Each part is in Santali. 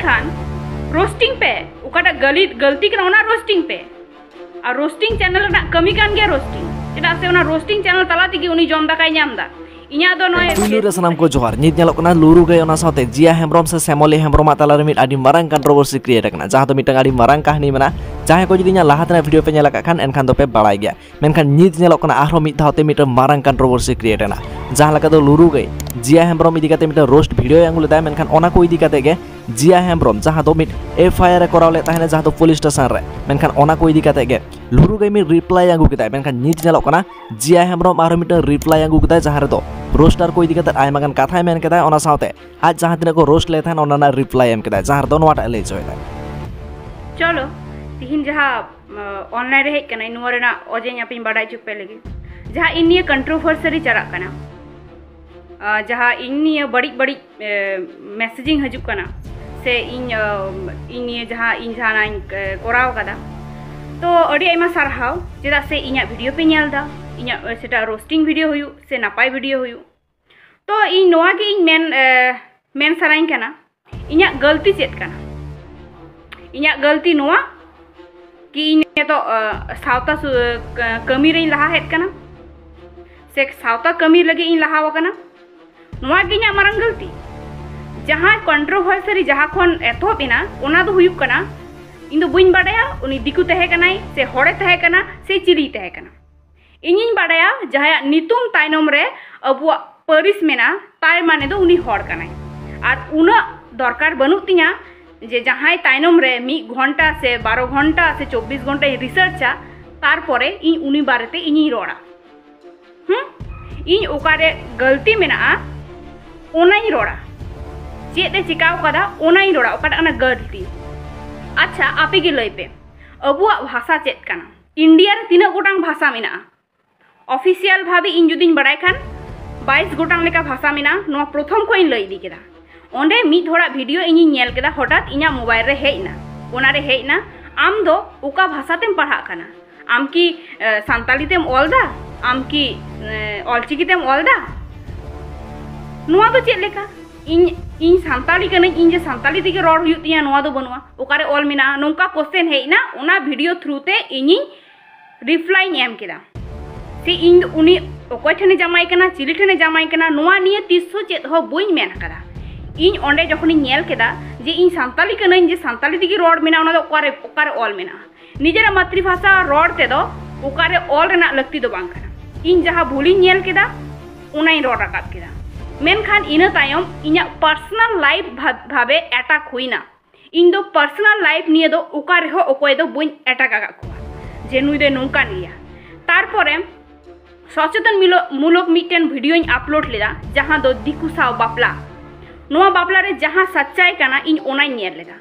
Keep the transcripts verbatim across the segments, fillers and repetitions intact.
ᱠᱷᱟᱱ ᱨᱳᱥᱴᱤᱝ ᱯᱮ, ᱚᱠᱟᱴᱟᱜ ᱜᱟᱹᱞᱤ ᱜᱟᱹᱞᱛᱤ ᱠᱟᱱᱟ ᱚᱱᱟ ᱨᱳᱥᱴᱤᱝ ᱯᱮ᱾ ᱟᱨ ᱨᱳᱥᱴᱤᱝ ᱪᱮᱱᱮᱞ ᱨᱮᱱᱟᱜ ᱠᱟᱹᱢᱤ ᱠᱟᱱ ᱜᱮᱭᱟ ᱨᱳᱥᱴᱤᱝ, ᱪᱮᱫᱟᱜ ᱥᱮ ᱚᱱᱟ ᱨᱳᱥᱴᱤᱝ ᱪᱮᱱᱮᱞ ᱛᱟᱞᱟ ᱛᱮᱜᱮ ᱩᱱᱤ ᱡᱚᱢ ᱫᱟᱠᱟᱭ ᱧᱟᱢ ᱮᱫᱟ᱾ ᱤᱧᱟᱹᱜ ᱫᱚ ᱱᱚᱜᱼᱚᱭ ᱯᱩᱭᱞᱩ ᱨᱮ ᱥᱟᱱᱟᱢ ᱠᱚ ᱡᱚᱦᱟᱨ᱾ ᱱᱤᱛ ᱧᱮᱞᱚᱜ ᱠᱟᱱᱟ ᱞᱩᱨᱩ ᱜᱟᱹᱭ, ᱚᱱᱟ ᱥᱟᱶᱛᱮ ᱡᱤᱭᱟ ᱦᱮᱢᱵᱨᱚᱢ ᱥᱮ ᱥᱮᱢᱚᱞᱤ ᱦᱮᱢᱵᱨᱚᱢᱟᱜ ᱛᱟᱞᱟᱨᱮ ᱢᱤᱫ ᱟᱹᱰᱤ ᱢᱟᱨᱟᱝ ᱠᱚᱱᱴᱨᱳᱵᱷᱟᱨᱥᱤ ᱠᱨᱤᱭᱮᱴ ᱟᱠᱟᱱᱟ, ᱡᱟᱦᱟᱸ ᱫᱚ ᱢᱤᱫᱴᱟᱝ ᱟᱹᱰᱤ ᱢᱟᱨᱟᱝ ᱠᱟᱹᱦᱱᱤ ᱢᱮᱱᱟᱜᱼᱟ᱾ ᱡᱟᱦᱟᱸᱭ ᱠᱚ ᱡᱩᱫᱤ ᱤᱧᱟᱹᱜ ᱞᱟᱦᱟ ᱛᱮᱱᱟᱜ ᱵᱷᱤᱰᱤᱭᱳ ᱯᱮ ᱧᱮᱞ ᱟᱠᱟᱫ ᱠᱷᱟᱱ ᱮᱱᱠᱷᱟᱱ ᱫᱚᱯᱮ ᱵᱟᱲᱟᱭ ᱜᱮᱭᱟ, ᱢᱮᱱᱠᱷᱟᱱ ᱱᱤᱛ ᱧᱮᱞᱚᱜ ᱠᱟᱱᱟ ᱟᱨᱦᱚᱸ ᱢᱤᱫ ᱫᱷᱟᱣ ᱛᱮ ᱢᱤᱫᱴᱟᱝ ᱢᱟᱨᱟᱝ ᱠᱚᱱᱴᱨᱳᱵᱷᱟᱨᱥᱤ ᱠᱨᱤᱭᱮᱴ ᱮᱱᱟ᱾ ᱡᱟᱦᱟᱸ ᱞᱮᱠᱟ ᱫᱚ ᱞᱩᱨᱩ ᱜᱟᱹᱭ ᱡᱤᱭᱟ ᱦᱮᱢᱵᱨᱚᱢ ᱤᱫᱤ ᱠᱟᱛᱮ ᱢᱤᱫᱴᱟᱝ ᱨᱳᱥᱴ ᱵᱷᱤᱰᱤᱭᱳᱭ ᱟᱹᱜᱩ ᱞᱮᱫᱟᱭ, ᱢᱮᱱᱠᱷᱟᱱ ᱚᱱᱟ ᱠᱚ ᱤᱫᱤ ᱠᱟᱛᱮ ᱜᱮ ᱡᱤᱭᱟ ᱦᱮᱢᱵᱨᱚᱢ ᱡᱟᱦᱟᱸ ᱫᱚ ᱢᱤᱫ ᱮᱯᱷ ᱟᱭ ᱟᱨ ᱮ ᱠᱚᱨᱟᱣ ᱞᱮᱫ ᱛᱟᱦᱮᱱᱟ ᱡᱟᱦᱟᱸ ᱫᱚ ᱯᱩᱞᱤᱥ ᱥᱴᱮᱥᱚᱱ ᱨᱮ, ᱢᱮᱱᱠᱷᱟᱱ ᱚᱱᱟ ᱠᱚ ᱤᱫᱤ ᱠᱟᱛᱮ ᱜᱮ ᱞᱩᱨᱩ ᱜᱟᱹᱭ ᱢᱤᱫ ᱨᱤᱯᱞᱟᱭ ᱟᱹᱜᱩ ᱠᱮᱫᱟᱭ᱾ ᱢᱮᱱᱠᱷᱟᱱ ᱱᱤᱛ ᱧᱮᱞᱚᱜ ᱠᱟᱱᱟ ᱡᱤᱭᱟ ᱦᱮᱢᱵᱨᱚᱢ ᱟᱨᱦᱚᱸ ᱢᱤᱫᱴᱟᱝ ᱨᱤᱯᱞᱟᱭ ᱟᱹᱜᱩ ᱠᱮᱫᱟᱭ, ᱡᱟᱦᱟᱸ ᱨᱮᱫᱚ ᱨᱳᱥᱴᱟᱨ ᱠᱚ ᱤᱫᱤ ᱠᱟᱛᱮ ᱟᱭᱢᱟ ᱜᱟᱱ ᱠᱟᱛᱷᱟᱭ ᱢᱮᱱ ᱠᱮᱫᱟᱭ, ᱚᱱᱟ ᱥᱟᱶᱛᱮ ᱟᱡ ᱡᱟᱦᱟᱸ ᱛᱤᱱᱟᱹᱜ ᱠᱚ ᱨᱳᱥᱴ ᱞᱮᱫ ᱛᱟᱦᱮᱱ ᱚᱱᱟ ᱨᱮᱱᱟᱜ ᱨᱤᱯᱞᱟᱭ ᱮᱢ ᱠᱮᱫᱟᱭ, ᱡᱟᱦᱟᱸ ᱨᱮᱫᱚ ᱱᱚᱣᱟᱴᱟᱜ ᱞᱟᱹᱭ ᱦᱚᱪᱚᱭᱮᱫᱟᱭ᱾ ᱪᱚᱞᱚ, ᱛᱤᱦᱤᱧ ᱡᱟᱦᱟᱸ ᱚᱱᱞᱟᱭᱤᱱ ᱨᱮ ᱦᱮᱡ ᱠᱟᱱᱟᱭ, ᱱᱚᱣᱟ ᱨᱮᱱᱟᱜ ᱚᱡᱮᱧ ᱟᱯᱮᱧ ᱵᱟᱰᱟᱭ ᱦᱚᱪᱚ ᱯᱮ ᱞᱟᱹᱜᱤᱫ᱾ ᱡᱟᱦᱟᱸ ᱤᱧ ᱱᱤᱭᱟᱹ ᱠᱚᱱᱴᱨᱳᱵᱷᱟᱨᱥᱟᱨᱤ ᱪᱟᱞᱟᱜ ᱠᱟᱱᱟ, ᱟᱨ ᱡᱟᱦᱟᱸ ᱤᱧ ᱱᱤᱭᱟᱹ ᱵᱟᱹᱲᱤᱡ ᱵᱟᱹᱲᱤᱡ ᱢᱮᱥᱮᱡᱤᱝ ᱦᱤᱡᱩᱜ ᱠᱟᱱᱟ, ᱥᱮ ᱤᱧ ᱤᱧ ᱱᱤᱭᱟᱹ ᱡᱟᱦᱟᱸ ᱤᱧ ᱡᱟᱦᱟᱱᱟᱜ ᱤᱧ ᱠᱚᱨᱟᱣ ᱠᱟᱫᱟ, ᱛᱚ ᱟᱹᱰᱤ ᱟᱭᱢᱟ ᱥᱟᱨᱦᱟᱣ᱾ ᱪᱮᱫᱟᱜ ᱥᱮ ᱤᱧᱟᱹᱜ ᱵᱷᱤᱰᱤᱭᱳ ᱯᱮ ᱧᱮᱞ ᱮᱫᱟ, ᱤᱧᱟᱹᱜ ᱥᱮᱴᱟ ᱨᱳᱥᱴᱤᱝ ᱵᱷᱤᱰᱤᱭᱳ ᱦᱩᱭᱩᱜ ᱥᱮ ᱱᱟᱯᱟᱭ ᱵᱷᱤᱰᱤᱭᱳ ᱦᱩᱭᱩᱜ, ᱛᱚ ᱤᱧ ᱱᱚᱣᱟ ᱜᱮ ᱤᱧ ᱢᱮᱱ ᱢᱮᱱ ᱥᱟᱱᱟᱧ ᱠᱟᱱᱟ, ᱤᱧᱟᱹᱜ ᱜᱟᱹᱞᱛᱤ ᱪᱮᱫ ᱠᱟᱱᱟ? ᱤᱧᱟᱹᱜ ᱜᱟᱹᱞᱛᱤ ᱱᱚᱣᱟ ᱠᱤ ᱤᱧ ᱱᱤᱛᱚᱜ ᱥᱟᱶᱛᱟ ᱠᱟᱹᱢᱤ ᱨᱮᱧ ᱞᱟᱦᱟ ᱦᱮᱡ ᱠᱟᱱᱟ, ᱥᱮ ᱥᱟᱶᱛᱟ ᱠᱟᱹᱢᱤ ᱞᱟᱹᱜᱤᱫ ᱤᱧ ᱞᱟᱦᱟ ᱟᱠᱟᱱᱟ? ᱱᱚᱣᱟ ᱜᱮ ᱤᱧᱟᱹᱜ ᱢᱟᱨᱟᱝ ᱜᱟᱹᱞᱛᱤ᱾ ᱡᱟᱦᱟᱸ ᱠᱚᱱᱴᱨᱳᱵᱷᱟᱨᱥᱟᱨᱤ ᱡᱟᱦᱟᱸ ᱠᱷᱚᱱ ᱮᱛᱚᱦᱚᱵ ᱮᱱᱟ, ᱚᱱᱟ ᱫᱚ ᱦᱩᱭᱩᱜ ᱠᱟᱱᱟ, ᱤᱧ ᱫᱚ ᱵᱟᱹᱧ ᱵᱟᱰᱟᱭᱟ ᱩᱱᱤ ᱫᱤᱠᱩ ᱛᱟᱦᱮᱸ ᱠᱟᱱᱟᱭ ᱥᱮ ᱦᱚᱲᱮ ᱛᱟᱦᱮᱸ ᱠᱟᱱᱟ ᱥᱮ ᱪᱤᱞᱤᱭ ᱛᱟᱦᱮᱸ ᱠᱟᱱᱟ᱾ ᱤᱧᱤᱧ ᱵᱟᱰᱟᱭᱟ ᱡᱟᱦᱟᱸᱭᱟᱜ ᱧᱩᱛᱩᱢ ᱛᱟᱭᱱᱚᱢ ᱨᱮ ᱟᱵᱚᱣᱟᱜ ᱯᱟᱹᱨᱤᱥ ᱢᱮᱱᱟᱜᱼᱟ, ᱛᱟᱨ ᱢᱟᱱᱮ ᱫᱚ ᱩᱱᱤ ᱦᱚᱲ ᱠᱟᱱᱟᱭ᱾ ᱟᱨ ᱩᱱᱟᱹᱜ ᱫᱚᱨᱠᱟᱨ ᱵᱟᱹᱱᱩᱜ ᱛᱤᱧᱟ ᱡᱮ ᱡᱟᱦᱟᱸᱭ ᱛᱟᱭᱱᱚᱢ ᱨᱮ ᱢᱤᱫ ᱜᱷᱚᱱᱴᱟ ᱥᱮ ᱵᱟᱨᱚ ᱜᱷᱚᱱᱴᱟ ᱥᱮ ᱪᱚᱵᱵᱤᱥ ᱜᱷᱚᱱᱴᱟᱧ ᱨᱤᱥᱟᱨᱪᱟ, ᱛᱟᱨᱯᱚᱨᱮ ᱤᱧ ᱩᱱᱤ ᱵᱟᱨᱮᱛᱮ ᱤᱧᱤᱧ ᱨᱚᱲᱟ᱾ ᱦᱩᱸ? ᱤᱧ ᱚᱠᱟᱨᱮ ᱜᱟᱹᱞᱛᱤ ᱢᱮᱱᱟᱜᱼᱟ ᱚᱱᱟᱧ ᱨᱚᱲᱟ, ᱪᱮᱫ ᱮ ᱪᱮᱠᱟᱣ ᱠᱟᱫᱟ ᱚᱱᱟᱧ ᱨᱚᱲᱟ, ᱚᱠᱟᱴᱟᱜ ᱠᱟᱱᱟ ᱜᱟᱹᱞᱛᱤ᱾ ᱟᱪᱪᱷᱟ, ᱟᱯᱮ ᱜᱮ ᱞᱟᱹᱭ ᱯᱮ, ᱟᱵᱚᱣᱟᱜ ᱵᱷᱟᱥᱟ ᱪᱮᱫ ᱠᱟᱱᱟ? ᱤᱱᱰᱤᱭᱟ ᱨᱮ ᱛᱤᱱᱟᱹᱜ ᱜᱚᱴᱟᱝ ᱵᱷᱟᱥᱟ ᱢᱮᱱᱟᱜᱼᱟ? ᱚᱯᱷᱤᱥᱤᱭᱟᱞ ᱵᱷᱟᱵᱮ ᱤᱧ ᱡᱩᱫᱤᱧ ᱵᱟᱲᱟᱭ ᱠᱷᱟᱱ ᱵᱟᱭᱤᱥ ᱜᱚᱴᱟᱝ ᱞᱮᱠᱟ ᱵᱷᱟᱥᱟ ᱢᱮᱱᱟᱜᱼᱟ᱾ ᱱᱚᱣᱟ ᱯᱨᱚᱛᱷᱚᱢ ᱠᱷᱚᱱ ᱤᱧ ᱞᱟᱹᱭ ᱤᱫᱤ ᱠᱮᱫᱟ᱾ ᱚᱸᱰᱮ ᱢᱤᱫ ᱦᱚᱲᱟᱜ ᱵᱷᱤᱰᱤᱭᱳ ᱤᱧᱤᱧ ᱧᱮᱞ ᱠᱮᱫᱟ, ᱦᱚᱴᱟᱛ ᱤᱧᱟᱹᱜ ᱢᱳᱵᱟᱭᱤᱞ ᱨᱮ ᱦᱮᱡ ᱮᱱᱟ᱾ ᱚᱱᱟᱨᱮ ᱦᱮᱡ ᱮᱱᱟ, "ᱟᱢ ᱫᱚ ᱚᱠᱟ ᱵᱷᱟᱥᱟ ᱛᱮᱢ ᱯᱟᱲᱦᱟᱜ ᱠᱟᱱᱟ? ᱟᱢ ᱠᱤ ᱥᱟᱱᱛᱟᱲᱤ ᱛᱮᱢ ᱚᱞ ᱫᱟ? ᱟᱢ ᱠᱤ ᱚᱞᱪᱤᱠᱤ ᱛᱮᱢ ᱚᱞ ᱫᱟ?" ᱱᱚᱣᱟ ᱫᱚ ᱪᱮᱫ ᱞᱮᱠᱟ? ᱤᱧ ᱤᱧ ᱥᱟᱱᱛᱟᱞᱤ ᱠᱟᱹᱱᱟᱹᱧ, ᱤᱧ ᱡᱮ ᱥᱟᱱᱛᱟᱞᱤ ᱛᱮᱜᱮ ᱨᱚᱲ ᱦᱩᱭᱩᱜ ᱛᱤᱧᱟ, ᱱᱚᱣᱟ ᱫᱚ ᱵᱟᱹᱱᱩᱜᱼᱟ᱾ ᱚᱠᱟᱨᱮ ᱚᱞ ᱢᱮᱱᱟᱜᱼᱟ? ᱱᱚᱝᱠᱟ ᱠᱚᱥᱪᱮᱱ ᱦᱮᱡ ᱮᱱᱟ, ᱚᱱᱟ ᱵᱷᱤᱰᱤᱭᱳ ᱛᱷᱨᱩ ᱛᱮ ᱤᱧᱤᱧ ᱨᱤᱯᱞᱟᱭᱤᱧ ᱮᱢ ᱠᱮᱫᱟ, ᱥᱮ ᱤᱧ ᱫᱚ ᱩᱱᱤ ᱚᱠᱚᱭ ᱴᱷᱮᱱᱮ ᱡᱟᱶᱟᱭ ᱠᱟᱱᱟ, ᱪᱤᱞᱤ ᱴᱷᱮᱱᱮ ᱡᱟᱶᱟᱭ ᱠᱟᱱᱟ, ᱱᱚᱣᱟ ᱱᱤᱭᱮ ᱛᱤᱥ ᱦᱚᱸ ᱪᱮᱫ ᱦᱚᱸ ᱵᱟᱹᱧ ᱢᱮᱱ ᱟᱠᱟᱫᱟ᱾ ᱤᱧ ᱚᱸᱰᱮ ᱡᱚᱠᱷᱚᱱᱤᱧ ᱧᱮᱞ ᱠᱮᱫᱟ ᱡᱮ ᱤᱧ ᱥᱟᱱᱛᱟᱞᱤ ᱠᱟᱹᱱᱟᱹᱧ, ᱡᱮ ᱥᱟᱱᱛᱟᱞᱤ ᱛᱮᱜᱮ ᱨᱚᱲ ᱢᱮᱱᱟᱜᱼᱟ, ᱚᱱᱟ ᱫᱚ ᱚᱠᱟᱨᱮ ᱚᱠᱟᱨᱮ ᱚᱞ ᱢᱮᱱᱟᱜᱼᱟ? ᱱᱤᱡᱮᱨᱟᱜ ᱢᱟᱛᱨᱤᱵᱷᱟᱥᱟ ᱨᱚᱲ ᱛᱮᱫᱚ ᱚᱠᱟᱨᱮ ᱚᱞ ᱨᱮᱱᱟᱜ ᱞᱟᱹᱠᱛᱤ ᱫᱚ ᱵᱟᱝ ᱠᱟᱱᱟ᱾ ᱤᱧ ᱡᱟᱦᱟᱸ ᱵᱷᱩᱞᱤᱧ ᱧᱮᱞ ᱠᱮᱫᱟ, ᱚᱱᱟᱧ ᱨᱚᱲ ᱨᱟᱠᱟᱵ ᱠᱮᱫᱟ᱾ ᱢᱮᱱᱠᱷᱟᱱ ᱤᱱᱟᱹ ᱛᱟᱭᱚᱢ ᱤᱧᱟᱹᱜ ᱯᱟᱨᱥᱚᱱᱟᱞ ᱞᱟᱭᱤᱯᱷ ᱵᱷᱟᱵᱮ ᱮᱴᱟᱠ ᱦᱩᱭᱱᱟ᱾ ᱤᱧ ᱫᱚ ᱯᱟᱨᱥᱚᱱᱟᱞ ᱞᱟᱭᱤᱯᱷ ᱱᱤᱭᱮ ᱫᱚ ᱚᱠᱟ ᱨᱮᱦᱚᱸ ᱚᱠᱚᱭ ᱫᱚ ᱵᱟᱹᱧ ᱮᱴᱟᱠ ᱟᱠᱟᱫ ᱠᱚᱣᱟ ᱡᱮ ᱱᱩᱭ ᱫᱚᱭ ᱱᱚᱝᱠᱟᱱ ᱜᱮᱭᱟ᱾ ᱛᱟᱨᱯᱚᱨᱮ ᱥᱚᱪᱮᱛᱚᱱ ᱢᱤᱞᱚ-, ᱢᱩᱞᱚᱠ ᱢᱤᱫᱴᱮᱱ ᱵᱷᱤᱰᱤᱭᱳᱧ ᱟᱯᱞᱳᱰ ᱞᱮᱫᱟ, ᱡᱟᱦᱟᱸ ᱫᱚ ᱫᱤᱠᱩ ᱥᱟᱶ ᱵᱟᱯᱞᱟ᱾ ᱱᱚᱣᱟ ᱵᱟᱯᱞᱟ ᱨᱮ ᱡᱟᱦᱟᱸ ᱥᱟᱪᱪᱟᱭ ᱠᱟᱱᱟ, ᱤᱧ ᱚᱱᱟᱧ ᱧᱮᱞ ᱞᱮᱫᱟ᱾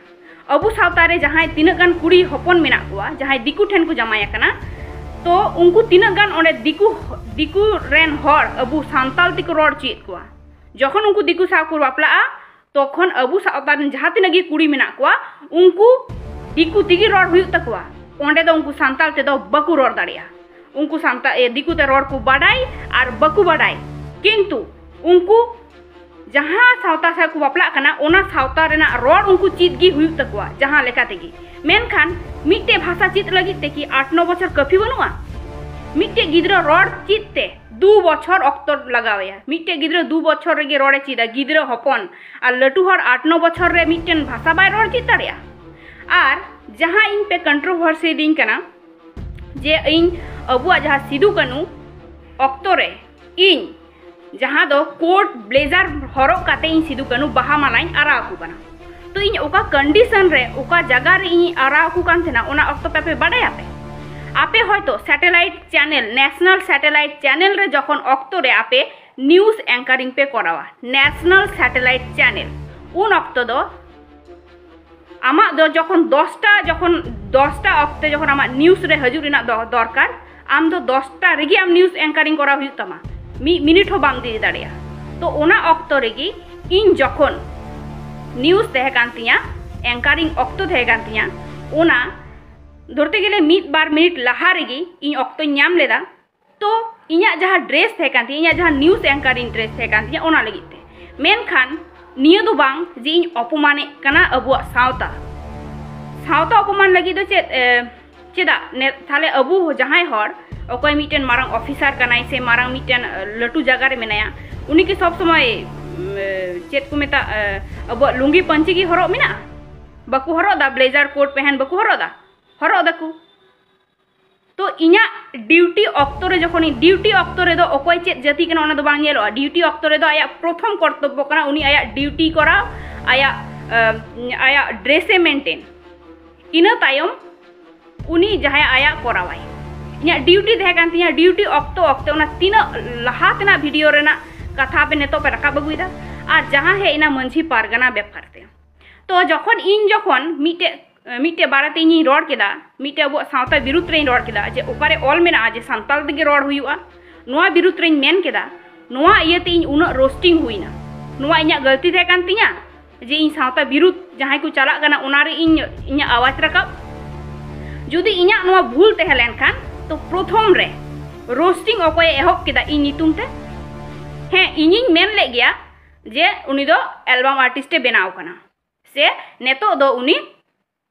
ᱟᱵᱚ ᱥᱟᱶᱛᱟ ᱨᱮ ᱡᱟᱦᱟᱸᱭ ᱛᱤᱱᱟᱹᱜ ᱜᱟᱱ ᱠᱩᱲᱤ ᱦᱚᱯᱚᱱ ᱢᱮᱱᱟᱜ ᱠᱚᱣᱟ, ᱡᱟᱦᱟᱸᱭ ᱫᱤᱠᱩ ᱴᱷᱮᱱ ᱠᱚ ᱡᱟᱶᱟᱭ ᱟᱠᱟᱱᱟ, ᱛᱚ ᱩᱱᱠᱩ ᱛᱤᱱᱟᱹᱜ ᱜᱟᱱ ᱚᱸᱰᱮ ᱫᱤᱠᱩ, ᱫᱤᱠᱩ ᱨᱮᱱ ᱦᱚᱲ ᱟᱵᱚ ᱥᱟᱱᱛᱟᱞ ᱛᱮᱠᱚ ᱨᱚᱲ ᱦᱚᱪᱚᱭᱮᱫ ᱠᱚᱣᱟ᱾ ᱡᱚᱠᱷᱚᱱ ᱩᱱᱠᱩ ᱫᱤᱠᱩ ᱥᱟᱶ ᱠᱚ ᱵᱟᱯᱞᱟᱜᱼᱟ, ᱛᱚᱠᱷᱚᱱ ᱟᱵᱚ ᱥᱟᱶᱛᱟ ᱨᱮᱱ ᱡᱟᱦᱟᱸ ᱛᱤᱱᱟᱹᱜ ᱜᱮ ᱠᱩᱲᱤ ᱢᱮᱱᱟᱜ ᱠᱚᱣᱟ, ᱩᱱᱠᱩ ᱫᱤᱠᱩ ᱛᱮᱜᱮ ᱨᱚᱲ ᱦᱩᱭᱩᱜ ᱛᱟᱠᱚᱣᱟ᱾ ᱚᱸᱰᱮ ᱫᱚ ᱩᱱᱠᱩ ᱥᱟᱱᱛᱟᱞ ᱛᱮᱫᱚ ᱵᱟᱠᱚ ᱨᱚᱲ ᱫᱟᱲᱮᱭᱟᱜᱼᱟ᱾ ᱩᱱᱠᱩ ᱥᱟᱱᱛᱟ-, ᱮ, ᱫᱤᱠᱩ ᱛᱮ ᱨᱚᱲ ᱠᱚ ᱵᱟᱰᱟᱭ ᱟᱨ ᱵᱟᱠᱚ ᱵᱟᱰᱟᱭ, ᱠᱤᱱᱛᱩ ᱩᱱᱠᱩ ᱡᱟᱦᱟᱸ ᱥᱟᱶᱛᱟ ᱥᱟᱶ ᱠᱚ ᱵᱟᱯᱞᱟᱜ ᱠᱟᱱᱟ, ᱚᱱᱟ ᱥᱟᱶᱛᱟ ᱨᱮᱱᱟᱜ ᱨᱚᱲ ᱩᱱᱠᱩ ᱪᱮᱫ ᱜᱮ ᱦᱩᱭᱩᱜ ᱛᱟᱠᱚᱣᱟ ᱡᱟᱦᱟᱸ ᱞᱮᱠᱟ ᱛᱮᱜᱮ᱾ ᱢᱮᱱᱠᱷᱟᱱ ᱢᱤᱫᱴᱮᱡ ᱵᱷᱟᱥᱟ ᱪᱮᱫ ᱞᱟᱹᱜᱤᱫ ᱛᱮ ᱠᱤ ᱟᱴ ᱱᱚ ᱵᱚᱪᱷᱚᱨ ᱠᱟᱹᱯᱷᱤ ᱵᱟᱹᱱᱩᱜᱼᱟ? ᱢᱤᱫᱴᱮᱡ ᱜᱤᱫᱽᱨᱟᱹ ᱨᱚᱲ ᱪᱮᱫ ᱛᱮ ᱫᱩ ᱵᱚᱪᱷᱚᱨ ᱚᱠᱛᱚ ᱞᱟᱜᱟᱣ ᱟᱭᱟ᱾ ᱢᱤᱫᱴᱮᱡ ᱜᱤᱫᱽᱨᱟᱹ ᱫᱩ ᱵᱚᱪᱷᱚᱨ ᱨᱮᱜᱮ ᱨᱚᱲᱮ ᱪᱮᱫᱟ, ᱜᱤᱫᱽᱨᱟᱹ ᱦᱚᱯᱚᱱ᱾ ᱟᱨ ᱞᱟᱹᱴᱩ ᱦᱚᱲ ᱟᱴ ᱱᱚ ᱵᱚᱪᱷᱚᱨ ᱨᱮ ᱢᱤᱫᱴᱮᱱ ᱵᱷᱟᱥᱟ ᱵᱟᱭ ᱨᱚᱲ ᱪᱮᱫ ᱫᱟᱲᱮᱭᱟᱜᱼᱟ᱾ ᱟᱨ ᱡᱟᱦᱟᱸ ᱤᱧ ᱯᱮ ᱠᱚᱱᱴᱨᱳᱵᱷᱟᱨᱥᱤ ᱫᱤᱧ ᱠᱟᱱᱟ, ᱡᱮ ᱤᱧ ᱟᱵᱚᱣᱟᱜ ᱡᱟᱦᱟᱸ ᱥᱤᱫᱩ ᱠᱟᱹᱱᱩ ᱚᱠᱛᱚ ᱨᱮ ᱤᱧ ᱡᱟᱦᱟᱸ ᱫᱚ ᱠᱳᱴ ᱵᱞᱮᱡᱟᱨ ᱦᱚᱨᱚᱜ ᱠᱟᱛᱮ ᱤᱧ ᱥᱤᱫᱩ ᱠᱟᱹᱱᱩ ᱵᱟᱦᱟ ᱢᱟᱞᱟᱧ ᱟᱨᱟᱣ ᱟᱠᱚ ᱠᱟᱱᱟ, ᱛᱚ ᱤᱧ ᱚᱠᱟ ᱠᱚᱱᱰᱤᱥᱚᱱ ᱨᱮ, ᱚᱠᱟ ᱡᱟᱭᱜᱟ ᱨᱮ ᱤᱧ ᱟᱨᱟᱣ ᱟᱠᱚ ᱠᱟᱱ ᱛᱟᱦᱮᱱᱟ, ᱚᱱᱟ ᱚᱠᱛᱚ ᱯᱮ, ᱯᱮ ᱵᱟᱰᱟᱭᱟᱯᱮ? ᱟᱯᱮ ᱦᱚᱭᱛᱳ satellite channel, national satellite channel ᱨᱮ ᱡᱚᱠᱷᱚᱱ ᱚᱠᱛᱚ ᱨᱮ ᱟᱯᱮ ᱱᱤᱭᱩᱡᱽ ᱮᱝᱠᱟᱨᱤᱝ ᱯᱮ ᱠᱚᱨᱟᱣᱟ, ᱱᱮᱥᱱᱟᱞ ᱥᱮᱴᱮᱞᱟᱭᱤᱴ ᱪᱮᱱᱮᱞ, ᱩᱱ ᱚᱠᱛᱚ ᱫᱚ ᱟᱢᱟᱜ ᱫᱚ ᱡᱚᱠᱷᱚᱱ ᱫᱚᱥᱴᱟ, ᱡᱚᱠᱷᱚᱱ ᱫᱚᱥᱴᱟ ᱚᱠᱛᱮ ᱡᱚᱠᱷᱚᱱ ᱟᱢᱟᱜ ᱱᱤᱭᱩᱡᱽ ᱨᱮ ᱦᱤᱡᱩᱜ ᱨᱮᱱᱟᱜ ᱫᱚ ᱫᱚᱨᱠᱟᱨ, ᱟᱢ ᱫᱚ ᱫᱚᱥᱴᱟ ᱨᱮᱜᱮ ᱟᱢ ᱱᱤᱭᱩᱡᱽ ᱮᱝᱠᱟᱨᱤᱝ ᱠᱚᱨᱟᱣ ᱦᱩᱭᱩᱜ ᱛᱟᱢᱟ᱾ ᱢᱤᱫ ᱢᱤᱱᱤᱴ ᱦᱚᱸ ᱵᱟᱢ ᱫᱮᱨᱤ ᱫᱟᱲᱮᱭᱟᱜᱼᱟ᱾ ᱛᱚ ᱚᱱᱟ ᱚᱠᱛᱚ ᱨᱮᱜᱮ ᱤᱧ ᱡᱚᱠᱷᱚᱱ ᱱᱤᱭᱩᱡᱽ ᱛᱟᱦᱮᱸ ᱠᱟᱱ ᱛᱤᱧᱟ, ᱮᱝᱠᱟᱨᱤᱝ ᱚᱠᱛᱚ ᱛᱟᱦᱮᱸ ᱠᱟᱱ ᱛᱤᱧᱟ, ᱚᱱᱟ ᱫᱷᱚᱨᱛᱮ ᱜᱮᱞᱮ ᱢᱤᱫ ᱵᱟᱨ ᱢᱤᱱᱤᱴ ᱞᱟᱦᱟ ᱨᱮᱜᱮ ᱤᱧ ᱚᱠᱛᱚᱧ ᱧᱟᱢ ᱞᱮᱫᱟ᱾ ᱛᱚ ᱤᱧᱟᱹᱜ ᱡᱟᱦᱟᱸ ᱰᱨᱮᱥ ᱛᱟᱦᱮᱸ ᱠᱟᱱ ᱛᱤᱧᱟᱹ, ᱤᱧᱟᱹᱜ ᱡᱟᱦᱟᱸ ᱱᱤᱭᱩᱡᱽ ᱮᱝᱠᱟᱨᱤᱝ ᱰᱨᱮᱥ ᱛᱟᱦᱮᱸ ᱠᱟᱱ ᱛᱤᱧᱟᱹ, ᱚᱱᱟ ᱞᱟᱹᱜᱤᱫ ᱛᱮ᱾ ᱢᱮᱱᱠᱷᱟᱱ ᱱᱤᱭᱟᱹ ᱫᱚ ᱵᱟᱝ ᱡᱮ ᱤᱧ ᱚᱯᱚᱢᱟᱱᱮᱫ ᱠᱟᱱᱟ ᱟᱵᱚᱣᱟᱜ ᱥᱟᱶᱛᱟ᱾ ᱥᱟᱶᱛᱟ ᱚᱯᱚᱢᱟᱱ ᱞᱟᱹᱜᱤᱫ ᱫᱚ ᱪᱮᱫ, ᱮ, ᱪᱮᱫᱟᱜ ᱱᱮ-, ᱛᱟᱦᱞᱮ ᱟᱵᱚ ᱡᱟᱦᱟᱸᱭ ᱦᱚᱲ, ᱚᱠᱚᱭ ᱢᱤᱫᱴᱮᱱ ᱢᱟᱨᱟᱝ ᱚᱯᱷᱤᱥᱟᱨ ᱠᱟᱱᱟᱭ ᱥᱮ ᱢᱟᱨᱟᱝ ᱢᱤᱫᱴᱮᱱ, ᱮ, ᱞᱟᱹᱴᱩ ᱡᱟᱭᱜᱟ ᱨᱮ ᱢᱮᱱᱟᱭᱟ, ᱩᱱᱤ ᱠᱤ ᱥᱚᱵ ᱥᱚᱢᱚᱭ, ᱩᱢ, ᱮ, ᱪᱮᱫ ᱠᱚ ᱢᱮᱛᱟᱜ, ᱮ, ᱟᱵᱚᱣᱟᱜ ᱞᱩᱝᱜᱤ ᱯᱟᱹᱧᱪᱤ ᱜᱮ ᱦᱚᱨᱚᱜ ᱢᱮᱱᱟᱜᱼᱟ? ᱵᱟᱠᱚ ᱦᱚᱨᱚᱜ ᱮᱫᱟ, ᱵᱞᱮᱡᱟᱨ ᱠᱳᱴ ᱯᱮᱦᱮᱱ ᱵᱟᱠᱚ ᱦᱚᱨᱚᱜ ᱮᱫᱟ? ᱦᱚᱨᱚᱜ ᱮᱫᱟᱠᱚ᱾ ᱛᱚ ᱤᱧᱟᱹᱜ ᱰᱤᱭᱩᱴᱤ ᱚᱠᱛᱚ ᱨᱮ, ᱡᱚᱠᱷᱚᱱ ᱤᱧ ᱰᱤᱭᱩᱴᱤ ᱚᱠᱛᱚ ᱨᱮᱫᱚ ᱚᱠᱚᱭ ᱪᱮᱫ ᱡᱟᱹᱛᱤ ᱠᱟᱱᱟ ᱚᱱᱟ ᱫᱚ ᱵᱟᱝ ᱧᱮᱞᱚᱜᱼᱟ᱾ ᱰᱤᱭᱩᱴᱤ ᱚᱠᱛᱚ ᱨᱮᱫᱚ ᱟᱭᱟᱜ ᱯᱨᱚᱛᱷᱚᱢ ᱠᱚᱨᱛᱚᱵᱵᱚ ᱠᱟᱱᱟ ᱩᱱᱤ ᱟᱭᱟᱜ ᱰᱤᱭᱩᱴᱤ ᱠᱚᱨᱟᱣ, ᱟᱭᱟᱜ, ᱟᱸ, ᱟᱭᱟᱜ ᱰᱨᱮᱥᱮ ᱢᱮᱱᱴᱮᱱ᱾ ᱤᱱᱟᱹ ᱛᱟᱭᱚᱢ ᱩᱱᱤ ᱡᱟᱦᱟᱸᱭᱟᱜ ᱟᱭᱟᱜ ᱠᱚᱨᱟᱣᱟᱭ᱾ ᱤᱧᱟᱹᱜ ᱰᱤᱭᱩᱴᱤ ᱛᱟᱦᱮᱸ ᱠᱟᱱ ᱛᱤᱧᱟᱹ, ᱰᱤᱭᱩᱴᱤ ᱚᱠᱛᱚ ᱚᱠᱛᱮ ᱚᱱᱟ ᱛᱤᱱᱟᱹᱜ ᱞᱟᱦᱟ ᱛᱮᱱᱟᱜ ᱵᱷᱤᱰᱤᱭᱳ ᱨᱮᱱᱟᱜ ᱠᱟᱛᱷᱟ ᱟᱯᱮ ᱱᱤᱛᱚᱜ ᱯᱮ ᱨᱟᱠᱟᱵ ᱟᱹᱜᱩᱭᱮᱫᱟ, ᱟᱨ ᱡᱟᱦᱟᱸ ᱦᱮᱡ ᱮᱱᱟ ᱢᱟᱹᱡᱷᱤ ᱯᱟᱨᱜᱟᱱᱟ ᱵᱮᱯᱟᱨ ᱛᱮ᱾ ᱛᱚ ᱡᱚᱠᱷᱚᱱ ᱤᱧ ᱡᱚᱠᱷᱚᱱ ᱢᱤᱫᱴᱮᱡ, ᱢᱤᱫᱴᱮᱡ ᱵᱟᱨᱮᱛᱮ ᱤᱧᱤᱧ ᱨᱚᱲ ᱠᱮᱫᱟ, ᱢᱤᱫᱴᱮᱡ ᱟᱵᱚᱣᱟᱜ ᱥᱟᱶᱛᱟ ᱵᱤᱨᱩᱫᱽ ᱨᱮᱧ ᱨᱚᱲ ᱠᱮᱫᱟ ᱡᱮ ᱚᱠᱟᱨᱮ ᱚᱞ ᱢᱮᱱᱟᱜᱼᱟ ᱡᱮ ᱥᱟᱱᱛᱟᱲ ᱛᱮᱜᱮ ᱨᱚᱲ ᱦᱩᱭᱩᱜᱼᱟ, ᱱᱚᱣᱟ ᱵᱤᱨᱩᱫᱽ ᱨᱮᱧ ᱢᱮᱱ ᱠᱮᱫᱟ, ᱱᱚᱣᱟ ᱤᱭᱟᱹᱛᱮ ᱤᱧ ᱩᱱᱟᱹᱜ ᱨᱳᱥᱴᱤᱝ ᱦᱩᱭᱱᱟ᱾ ᱱᱚᱣᱟ ᱤᱧᱟᱹᱜ ᱜᱟᱹᱞᱛᱤ ᱛᱟᱦᱮᱸ ᱠᱟᱱ ᱛᱤᱧᱟ ᱡᱮ ᱤᱧ ᱥᱟᱶᱛᱟ ᱵᱤᱨᱩᱫᱽ ᱡᱟᱦᱟᱸᱭ ᱠᱚ ᱪᱟᱞᱟᱜ ᱠᱟᱱᱟ ᱚᱱᱟᱨᱮ ᱤᱧ ᱤᱧᱟᱹᱜ ᱟᱣᱟᱡᱽ ᱨᱟᱠᱟᱵ? ᱡᱩᱫᱤ ᱤᱧᱟᱹᱜ ᱱᱚᱣᱟ ᱵᱷᱩᱞ ᱛᱟᱦᱮᱸ ᱞᱮᱱᱠᱷᱟᱱ, ᱛᱚ ᱯᱨᱚᱛᱷᱚᱢ ᱨᱮ ᱨᱳᱥᱴᱤᱝ ᱚᱠᱚᱭᱮ ᱮᱦᱚᱵ ᱠᱮᱫᱟ ᱤᱧ ᱧᱩᱛᱩᱢ ᱛᱮ? ᱦᱮᱸ, ᱤᱧᱤᱧ ᱢᱮᱱ ᱞᱮᱫ ᱜᱮᱭᱟ ᱡᱮ ᱩᱱᱤ ᱫᱚ ᱮᱞᱵᱟᱢ ᱟᱨᱴᱤᱥᱴ ᱮ ᱵᱮᱱᱟᱣ ᱠᱟᱱᱟ, ᱥᱮ ᱱᱤᱛᱚᱜ ᱫᱚ ᱩᱱᱤ,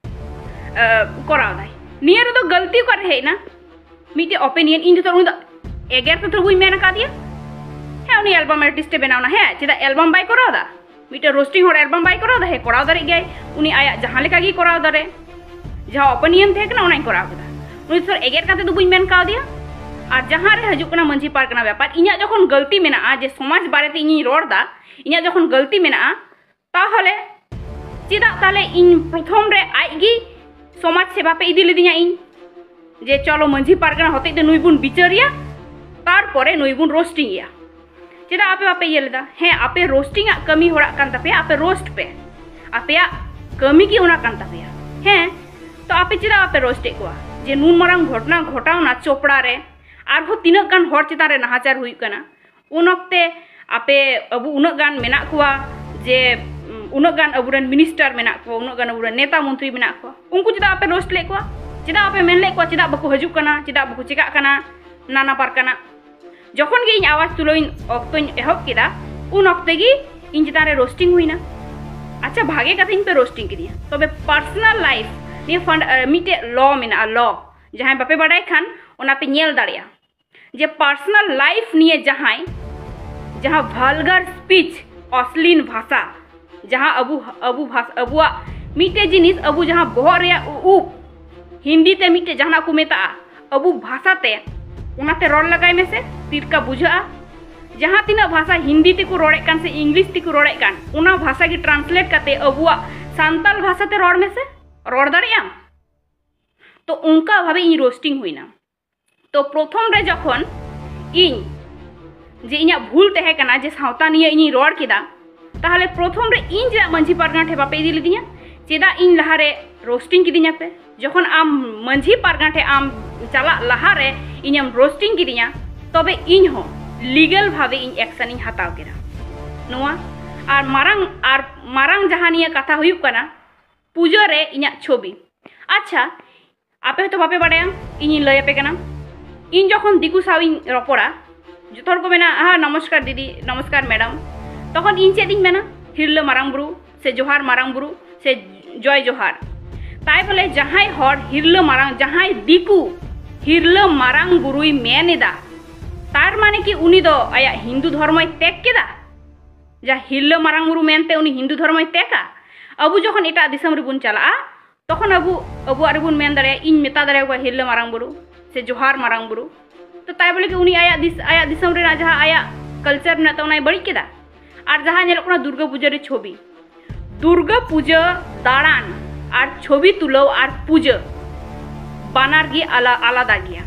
ᱮ, ᱠᱚᱨᱟᱣ ᱫᱟᱭ᱾ ᱱᱤᱭᱟᱹ ᱨᱮᱫᱚ ᱜᱟᱹᱞᱛᱤ ᱚᱠᱟᱨᱮ ᱦᱮᱡ ᱮᱱᱟ? ᱢᱤᱫᱴᱮᱡ ᱚᱯᱤᱱᱤᱭᱚᱱ, ᱤᱧ ᱡᱚᱛᱚ ᱩᱱᱤ ᱫᱚ ᱮᱜᱮᱨ ᱠᱟᱛᱷᱟ ᱵᱟᱹᱧ ᱢᱮᱱ ᱟᱠᱟᱫᱮᱭᱟ᱾ ᱦᱮᱸ, ᱩᱱᱤ ᱮᱞᱵᱟᱢ ᱟᱨᱴᱤᱥᱴ ᱮ ᱵᱮᱱᱟᱣ ᱮᱱᱟ᱾ ᱦᱮᱸ, ᱪᱮᱫᱟᱜ ᱮᱞᱵᱟᱢ ᱵᱟᱭ ᱠᱚᱨᱟᱣ ᱮᱫᱟ? ᱢᱤᱫᱴᱮᱡ ᱨᱳᱥᱴᱤᱝ ᱦᱚᱲ ᱮᱞᱵᱟᱢ ᱵᱟᱭ ᱠᱚᱨᱟᱣ ᱮᱫᱟ? ᱦᱮᱸ, ᱠᱚᱨᱟᱣ ᱫᱟᱲᱮᱭᱟᱜ ᱜᱮᱭᱟᱭ, ᱩᱱᱤ ᱟᱭᱟᱜ ᱡᱟᱦᱟᱸ ᱞᱮᱠᱟ ᱜᱮᱭ ᱠᱚᱨᱟᱣ ᱫᱟᱲᱮ᱾ ᱡᱟᱦᱟᱸ ᱚᱯᱤᱱᱤᱭᱚᱱ ᱛᱟᱦᱮᱸ ᱠᱟᱱᱟ ᱚᱱᱟᱧ ᱠᱚᱨᱟᱣ ᱠᱮᱫᱟ᱾ ᱩᱱᱤ ᱫᱚ ᱮᱜᱮᱨ ᱠᱟᱛᱮ ᱫᱚ ᱵᱟᱹᱧ ᱢᱮᱱ ᱠᱟᱣᱫᱮᱭᱟ᱾ ᱟᱨ ᱡᱟᱦᱟᱸ ᱨᱮ ᱦᱤᱡᱩᱜ ᱠᱟᱱᱟ ᱢᱟᱹᱡᱷᱤ ᱯᱟᱨᱜᱟᱱᱟ ᱵᱮᱯᱟᱨ, ᱤᱧᱟᱹᱜ ᱡᱚᱠᱷᱚᱱ ᱜᱟᱹᱞᱛᱤ ᱢᱮᱱᱟᱜᱼᱟ ᱡᱮ ᱥᱚᱢᱟᱡᱽ ᱵᱟᱨᱮᱛᱮ ᱤᱧᱤᱧ ᱨᱚᱲ ᱮᱫᱟ, ᱤᱧᱟᱹᱜ ᱡᱚᱠᱷᱚᱱ ᱜᱟᱹᱞᱛᱤ ᱢᱮᱱᱟᱜᱼᱟ, ᱛᱟᱦᱚᱞᱮ ᱪᱮᱫᱟᱜ ᱛᱟᱦᱚᱞᱮ ᱤᱧ ᱯᱨᱚᱛᱷᱚᱢ ᱨᱮ ᱟᱡ ᱜᱮ ᱥᱚᱢᱟᱡᱽ ᱥᱮᱵᱟ ᱯᱮ ᱤᱫᱤ ᱞᱤᱫᱤᱧᱟ ᱤᱧ, ᱡᱮ ᱪᱚᱞᱚ ᱢᱟᱹᱡᱷᱤ ᱯᱟᱨᱜᱟᱱᱟ ᱦᱚᱛᱮᱡ ᱛᱮ ᱱᱩᱭ ᱵᱚᱱ ᱵᱤᱪᱟᱹᱨᱮᱭᱟ, ᱛᱟᱨᱯᱚᱨᱮ ᱱᱩᱭ ᱵᱚᱱ ᱨᱳᱥᱴᱤᱝ ᱮᱭᱟ? ᱪᱮᱫᱟᱜ ᱟᱯᱮ ᱵᱟᱯᱮ ᱤᱭᱟᱹ ᱞᱮᱫᱟ? ᱦᱮᱸ, ᱟᱯᱮ ᱨᱳᱥᱴᱤᱝ ᱟᱜ ᱠᱟᱹᱢᱤ ᱦᱚᱲᱟᱜ ᱠᱟᱱ ᱛᱟᱯᱮᱭᱟ, ᱟᱯᱮ ᱨᱳᱥᱴ ᱯᱮ, ᱟᱯᱮᱭᱟᱜ ᱠᱟᱹᱢᱤ ᱜᱮ ᱚᱱᱟ ᱠᱟᱱ ᱛᱟᱯᱮᱭᱟ᱾ ᱦᱮᱸ, ᱛᱚ ᱟᱯᱮ ᱪᱮᱫᱟᱜ ᱵᱟᱯᱮ ᱨᱳᱥᱴ ᱮᱫ ᱠᱚᱣᱟ? ᱡᱮ ᱱᱩᱱ ᱢᱟᱨᱟᱝ ᱜᱷᱚᱴᱚᱱᱟ ᱜᱷᱚᱴᱟᱣᱱᱟ ᱪᱳᱯᱲᱟ ᱨᱮ, ᱟᱨᱦᱚᱸ ᱛᱤᱱᱟᱹᱜ ᱜᱟᱱ ᱦᱚᱲ ᱪᱮᱛᱟᱱ ᱨᱮ ᱱᱟᱦᱟᱪᱟᱨ ᱦᱩᱭᱩᱜ ᱠᱟᱱᱟ, ᱩᱱ ᱚᱠᱛᱮ ᱟᱯᱮ, ᱟᱵᱚ ᱩᱱᱟᱹᱜ ᱜᱟᱱ ᱢᱮᱱᱟᱜ ᱠᱚᱣᱟ, ᱡᱮ, ᱩᱢ, ᱩᱱᱟᱹᱜ ᱜᱟᱱ ᱟᱵᱚᱨᱮᱱ ᱢᱤᱱᱤᱥᱴᱟᱨ ᱢᱮᱱᱟᱜ ᱠᱚᱣᱟ, ᱩᱱᱟᱹᱜ ᱜᱟᱱ ᱟᱵᱚᱨᱮᱱ ᱱᱮᱛᱟ ᱢᱚᱱᱛᱨᱤ ᱢᱮᱱᱟᱜ ᱠᱚᱣᱟ, ᱩᱱᱠᱩ ᱪᱮᱫᱟᱜ ᱟᱯᱮ ᱨᱳᱥᱴ ᱞᱮᱫ ᱠᱚᱣᱟ? ᱪᱮᱫᱟᱜ ᱟᱯᱮ ᱢᱮᱱ ᱞᱮᱫ ᱠᱚᱣᱟ ᱪᱮᱫᱟᱜ ᱵᱟᱠᱚ ᱦᱤᱡᱩᱜ ᱠᱟᱱᱟ, ᱪᱮᱫᱟᱜ ᱵᱟᱠᱚ ᱪᱮᱠᱟᱜ ᱠᱟᱱᱟ? ᱱᱟᱱᱟ ᱯᱟᱨᱠᱟᱱᱟ᱾ ᱡᱚᱠᱷᱚᱱ ᱜᱮ ᱤᱧ ᱟᱣᱟᱡᱽ ᱛᱩᱞᱟᱹᱣ ᱤᱧ ᱚᱠᱛᱚᱧ ᱮᱦᱚᱵ ᱠᱮᱫᱟ, ᱩᱱ ᱚᱠᱛᱮ ᱜᱮ ᱤᱧ ᱪᱮᱛᱟᱱ ᱨᱮ ᱨᱳᱥᱴᱤᱝ ᱦᱩᱭᱱᱟ᱾ ᱟᱪᱪᱷᱟ, ᱵᱷᱟᱜᱮ ᱠᱟᱛᱷᱟᱧ ᱯᱮ ᱨᱳᱥᱴᱤᱝ ᱠᱤᱫᱤᱧᱟ, ᱛᱚᱵᱮ ᱯᱟᱨᱥᱚᱱᱟᱞ ᱞᱟᱭᱤᱯᱷ ᱱᱤᱭᱟᱹ ᱯᱷᱟᱱᱰ ᱢᱤᱫᱴᱮᱡ ᱞᱚ ᱢᱮᱱᱟᱜᱼᱟ, ᱞᱚ᱾ ᱡᱟᱦᱟᱸᱭ ᱵᱟᱯᱮ ᱵᱟᱰᱟᱭ ᱠᱷᱟᱱ ᱚᱱᱟ ᱯᱮ ᱧᱮᱞ ᱫᱟᱲᱮᱭᱟᱜᱼᱟ᱾ ᱡᱮ ᱯᱟᱨᱥᱚᱱᱟᱞ ᱞᱟᱭᱤᱯᱷ ᱱᱤᱭᱮ ᱡᱟᱦᱟᱸᱭ, ᱡᱟᱦᱟᱸ ᱵᱷᱟᱞᱜᱟᱨ ᱥᱯᱤᱪ, ᱚᱥᱞᱤᱱ ᱵᱷᱟᱥᱟ, ᱡᱟᱦᱟᱸ ᱟᱵᱚ ᱟᱵᱚ ᱵᱷᱟᱥ ᱟᱵᱚᱣᱟᱜ ᱢᱤᱫᱴᱮᱡ ᱡᱤᱱᱤᱥ, ᱟᱵᱚ ᱡᱟᱦᱟᱸ ᱵᱚᱦᱚᱜ ᱨᱮᱭᱟᱜ ᱩᱵ ᱦᱤᱱᱫᱤ ᱛᱮ ᱢᱤᱫᱴᱮᱡ ᱡᱟᱦᱟᱱᱟᱜ ᱠᱚ ᱢᱮᱛᱟᱜᱼᱟ, ᱟᱵᱚ ᱵᱷᱟᱥᱟ ᱛᱮ ᱚᱱᱟᱛᱮ ᱨᱚᱲ ᱞᱟᱜᱟᱭ ᱢᱮᱥᱮ, ᱪᱮᱫ ᱞᱮᱠᱟ ᱵᱩᱡᱷᱟᱹᱜᱼᱟ? ᱡᱟᱦᱟᱸ ᱛᱤᱱᱟᱹᱜ ᱵᱷᱟᱥᱟ ᱦᱤᱱᱫᱤ ᱛᱮᱠᱚ ᱨᱚᱲᱮᱫ ᱠᱟᱱ ᱥᱮ ᱤᱝᱞᱤᱥ ᱛᱮᱠᱚ ᱨᱚᱲᱮᱫ ᱠᱟᱱ, ᱚᱱᱟ ᱵᱷᱟᱥᱟ ᱜᱮ ᱴᱨᱟᱱᱥᱞᱮᱴ ᱠᱟᱛᱮ ᱟᱵᱚᱣᱟᱜ ᱥᱟᱱᱛᱟᱞ ᱵᱷᱟᱥᱟ ᱛᱮ ᱨᱚᱲ ᱢᱮᱥᱮ, ᱨᱚᱲ ᱫᱟᱲᱮᱭᱟᱜ ᱟᱢ? ᱛᱚ ᱚᱱᱠᱟ ᱵᱷᱟᱵᱮ ᱤᱧ ᱨᱳᱥᱴᱤᱝ ᱦᱩᱭᱱᱟ᱾ ᱛᱚ ᱯᱨᱚᱛᱷᱚᱢ ᱨᱮ ᱡᱚᱠᱷᱚᱱ ᱤᱧ ᱡᱮ ᱤᱧᱟᱹᱜ ᱵᱷᱩᱞ ᱛᱟᱦᱮᱸ ᱠᱟᱱᱟ ᱡᱮ ᱥᱟᱶᱛᱟ ᱱᱤᱭᱮ ᱤᱧᱤᱧ ᱨᱚᱲ ᱠᱮᱫᱟ, ᱛᱟᱦᱚᱞᱮ ᱯᱨᱚᱛᱷᱚᱢ ᱨᱮ ᱤᱧ ᱪᱮᱫᱟᱜ ᱢᱟᱹᱡᱷᱤ ᱯᱟᱨᱜᱟᱱᱟ ᱴᱷᱮᱱ ᱵᱟᱯᱮ ᱤᱫᱤ ᱞᱤᱫᱤᱧᱟ? ᱪᱮᱫᱟᱜ ᱤᱧ ᱞᱟᱦᱟᱨᱮ ᱨᱳᱥᱴᱤᱝ ᱠᱤᱫᱤᱧᱟ ᱯᱮ? ᱡᱚᱠᱷᱚᱱ ᱟᱢ ᱢᱟᱹᱡᱷᱤ ᱯᱟᱨᱜᱟᱱᱟ ᱴᱷᱮᱱ ᱟᱢ ᱪᱟᱞᱟᱜ ᱞᱟᱦᱟᱨᱮ ᱤᱧᱮᱢ ᱨᱳᱥᱴᱤᱝ ᱠᱤᱫᱤᱧᱟ, ᱛᱚᱵᱮ ᱤᱧ ᱦᱚᱸ ᱞᱤᱜᱟᱞ ᱵᱷᱟᱵᱮ ᱤᱧ ᱮᱠᱥᱮᱱ ᱤᱧ ᱦᱟᱛᱟᱣ ᱠᱮᱫᱟ᱾ ᱱᱚᱣᱟ ᱟᱨ ᱢᱟᱨᱟᱝ ᱟᱨ ᱢᱟᱨᱟᱝ ᱡᱟᱦᱟᱸ ᱱᱤᱭᱟᱹ ᱠᱟᱛᱷᱟ ᱦᱩᱭᱩᱜ ᱠᱟᱱᱟ, ᱯᱩᱡᱟᱹ ᱨᱮ ᱤᱧᱟᱹᱜ ᱪᱷᱚᱵᱤ᱾ ᱟᱪᱪᱷᱟ, ᱟᱯᱮ ᱦᱚᱭᱛᱳ ᱵᱟᱯᱮ ᱵᱟᱲᱟᱭᱟ, ᱤᱧᱤᱧ ᱞᱟᱹᱭ ᱟᱯᱮ ᱠᱟᱱᱟ᱾ ᱤᱧ ᱡᱚᱠᱷᱚᱱ ᱫᱤᱠᱩ ᱥᱟᱶ ᱤᱧ ᱨᱚᱯᱚᱲᱟ, ᱡᱚᱛᱚ ᱦᱚᱲ ᱠᱚ ᱢᱮᱱᱟ, "ᱦᱟ, ᱱᱚᱢᱚᱥᱠᱟᱨ ᱫᱤᱫᱤ, ᱱᱚᱢᱚᱥᱠᱟᱨ ᱢᱮᱰᱟᱢ", ᱛᱚᱠᱷᱚᱱ ᱤᱧ ᱪᱮᱫ ᱤᱧ ᱢᱮᱱᱟ? "ᱦᱤᱨᱞᱟᱹ ᱢᱟᱨᱟᱝ ᱵᱩᱨᱩ" ᱥᱮ "ᱡᱚᱦᱟᱨ ᱢᱟᱨᱟᱝ ᱵᱩᱨᱩ" ᱥᱮ "ᱡᱚᱭ ᱡᱚᱦᱟᱨ"᱾ ᱛᱟᱭ ᱵᱚᱞᱮ ᱡᱟᱦᱟᱸᱭ ᱦᱚᱲ ᱦᱤᱨᱞᱟᱹ ᱢᱟᱨᱟᱝ, ᱡᱟᱦᱟᱸᱭ ᱫᱤᱠᱩ ᱦᱤᱨᱞᱟᱹ ᱢᱟᱨᱟᱝ ᱵᱩᱨᱩᱭ ᱢᱮᱱ ᱮᱫᱟ, ᱛᱟᱨ ᱢᱟᱱᱮ ᱠᱤ ᱩᱱᱤ ᱫᱚ ᱟᱭᱟᱜ ᱦᱤᱱᱫᱩ ᱫᱷᱚᱨᱢᱚᱭ ᱛᱮᱜ ᱠᱮᱫᱟ? ᱡᱟ ᱦᱤᱨᱞᱟᱹ ᱢᱟᱨᱟᱝ ᱵᱩᱨᱩ ᱢᱮᱱᱛᱮ ᱩᱱᱤ ᱦᱤᱱᱫᱩ ᱫᱷᱚᱨᱢᱚᱭ ᱛᱮᱜᱟ? ᱟᱵᱚ ᱡᱚᱠᱷᱚᱱ ᱮᱴᱟᱜ ᱫᱤᱥᱚᱢ ᱨᱮᱵᱚᱱ ᱪᱟᱞᱟᱜᱼᱟ, ᱛᱚᱠᱷᱚᱱ ᱟᱵᱚ ᱟᱵᱚᱣᱟᱜ ᱨᱮᱵᱚᱱ ᱢᱮᱱ ᱫᱟᱲᱮᱭᱟᱜᱼᱟ, "ᱤᱧ ᱢᱮᱛᱟ ᱫᱟᱲᱮᱭᱟᱠᱚᱣᱟ ᱦᱤᱨᱞᱟᱹ ᱢᱟᱨᱟᱝ ᱵᱩᱨᱩ ᱥᱮ ᱡᱚᱦᱟᱨ ᱢᱟᱨᱟᱝ ᱵᱩᱨᱩ"᱾ ᱛᱚ ᱛᱟᱭ ᱵᱚᱞᱮ ᱠᱤ ᱩᱱᱤ ᱟᱭᱟᱜ ᱫᱤᱥ-, ᱟᱭᱟᱜ ᱫᱤᱥᱚᱢ ᱨᱮᱱᱟᱜ ᱡᱟᱦᱟᱸ ᱟᱭᱟᱜ ᱠᱟᱞᱪᱟᱨ ᱢᱮᱱᱟᱜ ᱛᱟᱭᱟ, ᱚᱱᱟᱭ ᱵᱟᱹᱲᱤᱡ ᱠᱮᱫᱟ? ᱟᱨ ᱡᱟᱦᱟᱸ ᱧᱮᱞᱚᱜ ᱠᱟᱱᱟ ᱫᱩᱨᱜᱟᱹ ᱯᱩᱡᱟᱹ ᱨᱮ ᱪᱷᱚᱵᱤ, ᱫᱩᱨᱜᱟᱹ ᱯᱩᱡᱟᱹ ᱫᱟᱬᱟᱱ ᱟᱨ ᱪᱷᱚᱵᱤ ᱛᱩᱞᱟᱹᱣ ᱟᱨ ᱯᱩᱡᱟᱹ ᱵᱟᱱᱟᱨ ᱜᱮ ᱟᱞᱟ-, ᱟᱞᱟᱫᱟ ᱜᱮᱭᱟ᱾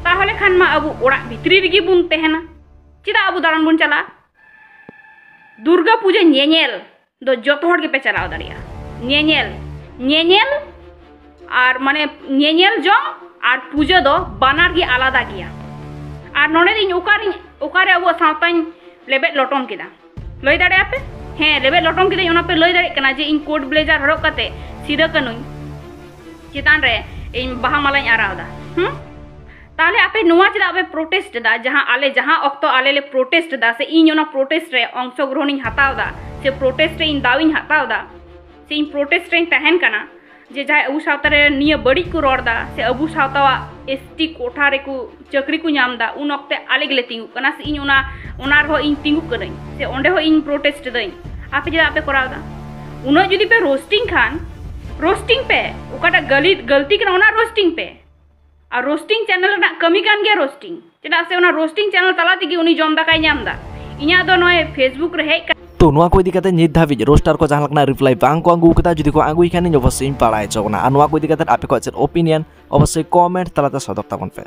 ᱛᱟᱦᱚᱞᱮ ᱠᱷᱟᱱ ᱢᱟ ᱟᱵᱚ ᱚᱲᱟᱜ ᱵᱷᱤᱛᱨᱤ ᱨᱮᱜᱮ ᱵᱚᱱ ᱛᱟᱦᱮᱱᱟ, ᱪᱮᱫᱟᱜ ᱟᱵᱚ ᱫᱟᱬᱟᱱ ᱵᱚᱱ ᱪᱟᱞᱟᱜᱼᱟ? ᱫᱩᱨᱜᱟᱹ ᱯᱩᱡᱟᱹ ᱧᱮᱧᱮᱞ ᱫᱚ ᱡᱚᱛᱚ ᱦᱚᱲ ᱜᱮᱯᱮ ᱪᱟᱞᱟᱣ ᱫᱟᱲᱮᱭᱟᱜᱼᱟ᱾ ᱧᱮᱧᱮᱞ, ᱧᱮᱧᱮᱞ ᱟᱨ ᱢᱟᱱᱮ ᱧᱮᱧᱮᱞ ᱡᱚᱝ ᱟᱨ ᱯᱩᱡᱟᱹ ᱫᱚ ᱵᱟᱱᱟᱨ ᱜᱮ ᱟᱞᱟᱫᱟ ᱜᱮᱭᱟ᱾ ᱟᱨ ᱱᱚᱰᱮ ᱫᱚ ᱤᱧ ᱚᱠᱟᱨᱤᱧ, ᱚᱠᱟᱨᱮ ᱟᱵᱚᱣᱟᱜ ᱥᱟᱶᱛᱟᱧ ᱞᱮᱵᱮᱫ ᱞᱚᱴᱚᱢ ᱠᱮᱫᱟ? ᱞᱟᱹᱭ ᱫᱟᱲᱮᱭᱟᱜᱼᱟ ᱯᱮ? ᱦᱮᱸ, ᱞᱮᱵᱮᱫ ᱞᱚᱴᱚᱢ ᱠᱤᱫᱟᱹᱧ, ᱚᱱᱟ ᱯᱮ ᱞᱟᱹᱭ ᱫᱟᱲᱮᱭᱟᱜ ᱠᱟᱱᱟ ᱡᱮ ᱤᱧ ᱠᱳᱴ ᱵᱞᱮᱡᱟᱨ ᱦᱚᱨᱚᱜ ᱠᱟᱛᱮ ᱥᱤᱫᱟᱹ ᱠᱟᱹᱱᱩᱧ ᱪᱮᱛᱟᱱ ᱨᱮ ᱤᱧ ᱵᱟᱦᱟ ᱢᱟᱞᱟᱧ ᱟᱨᱟᱣ ᱮᱫᱟ᱾ ᱦᱩᱸ? ᱛᱟᱦᱞᱮ ᱟᱯᱮ ᱱᱚᱣᱟ ᱪᱮᱫᱟᱜ ᱯᱮ ᱯᱨᱳᱴᱮᱥᱴ ᱮᱫᱟ? ᱡᱟᱦᱟᱸ ᱟᱞᱮ ᱡᱟᱦᱟᱸ ᱚᱠᱛᱚ ᱟᱞᱮ ᱞᱮ ᱯᱨᱳᱴᱮᱥᱴ ᱮᱫᱟ, ᱥᱮ ᱤᱧ ᱚᱱᱟ ᱯᱨᱳᱴᱮᱥᱴ ᱨᱮ ᱚᱝᱥᱚᱜᱨᱚᱦᱚᱱᱤᱧ ᱦᱟᱛᱟᱣ ᱮᱫᱟ, ᱥᱮ ᱯᱨᱳᱴᱮᱥᱴ ᱨᱮ ᱤᱧ ᱫᱟᱣᱤᱧ ᱦᱟᱛᱟᱣ ᱮᱫᱟ, ᱥᱮ ᱤᱧ ᱯᱨᱳᱴᱮᱥᱴ ᱨᱮᱧ ᱛᱟᱦᱮᱱ ᱠᱟᱱᱟ, ᱡᱮ ᱡᱟᱦᱟᱸᱭ ᱟᱵᱚ ᱥᱟᱶᱛᱟ ᱨᱮ ᱱᱤᱭᱟᱹ ᱵᱟᱹᱲᱤᱡ ᱠᱚ ᱨᱚᱲ ᱮᱫᱟ, ᱥᱮ ᱟᱵᱚ ᱥᱟᱶᱛᱟᱣᱟᱜ ᱮᱥ ᱴᱤ ᱠᱳᱴᱷᱟ ᱨᱮᱠᱚ ᱪᱟᱹᱠᱨᱤ ᱠᱚ ᱧᱟᱢ ᱮᱫᱟ, ᱩᱱ ᱚᱠᱛᱮ ᱟᱞᱮ ᱜᱮᱞᱮ ᱛᱤᱸᱜᱩᱜ ᱠᱟᱱᱟ, ᱥᱮ ᱤᱧ ᱚᱱᱟ ᱚᱱᱟ ᱨᱮᱦᱚᱸ ᱤᱧ ᱛᱤᱸᱜᱩᱜ ᱠᱟᱹᱱᱟᱹᱧ, ᱥᱮ ᱚᱸᱰᱮ ᱦᱚᱸ ᱤᱧ ᱯᱨᱳᱴᱮᱥᱴ ᱮᱫᱟᱹᱧ᱾ ᱟᱯᱮ ᱪᱮᱫᱟᱜ ᱯᱮ ᱠᱚᱨᱟᱣ ᱮᱫᱟ? ᱩᱱᱟᱹᱜ ᱡᱩᱫᱤ ᱯᱮ ᱨᱳᱥᱴᱤᱝ ᱠᱷᱟᱱ, ᱨᱳᱥᱴᱤᱝ ᱯᱮ, ᱚᱠᱟᱴᱟᱜ ᱜᱟᱹᱞᱤ ᱜᱟᱹᱞᱛᱤ ᱠᱟᱱᱟ ᱚᱱᱟ ᱨᱳᱥᱴᱤᱝ ᱯᱮ᱾ ᱟᱨ ᱨᱳᱥᱴᱤᱝ ᱪᱮᱱᱮᱞ ᱨᱮᱱᱟᱜ ᱠᱟᱹᱢᱤ ᱠᱟᱱ ᱜᱮᱭᱟ ᱨᱳᱥᱴᱤᱝ, ᱪᱮᱫᱟᱜ ᱥᱮ ᱚᱱᱟ ᱨᱳᱥᱴᱤᱝ ᱪᱮᱱᱮᱞ ᱛᱟᱞᱟ ᱛᱮᱜᱮ ᱩᱱᱤ ᱡᱚᱢ ᱫᱟᱠᱟᱭ ᱧᱟᱢ ᱮᱫᱟ᱾ ᱤᱧᱟᱹᱜ ᱫᱚ ᱱᱚᱜᱼᱚᱭ ᱯᱷᱮᱥᱵᱩᱠ ᱨᱮ ᱦᱮᱡ ᱠᱟᱛᱮ ᱛᱚ ᱱᱚᱣᱟ ᱠᱚ ᱤᱫᱤ ᱠᱟᱛᱮ ᱱᱤᱛ ᱫᱷᱟᱹᱵᱤᱡ ᱨᱳᱥᱴᱟᱨ ᱠᱚ ᱡᱟᱦᱟᱸ ᱞᱮᱠᱟᱱᱟᱜ ᱨᱤᱯᱞᱟᱭ ᱵᱟᱝ ᱠᱚ ᱟᱹᱜᱩ ᱟᱠᱟᱫᱟ᱾ ᱡᱩᱫᱤ ᱠᱚ ᱟᱹᱜᱩᱭ ᱠᱷᱟᱱ ᱤᱧ ᱚᱵᱚᱥᱥᱳᱭ ᱤᱧ ᱵᱟᱲᱟᱭ ᱦᱚᱪᱚ ᱵᱚᱱᱟ᱾ ᱟᱨ ᱱᱚᱣᱟ ᱠᱚ ᱤᱫᱤ ᱠᱟᱛᱮ ᱟᱯᱮ ᱠᱚᱣᱟᱜ ᱪᱮᱫ ᱳᱯᱤᱱᱤᱭᱚᱱ, ᱚᱵᱚᱥᱥᱳᱭ ᱠᱚᱢᱮᱱᱴ ᱛᱟᱞᱟᱛᱮ ᱥᱚᱫᱚᱨ ᱛᱟᱵᱚᱱ ᱯᱮ᱾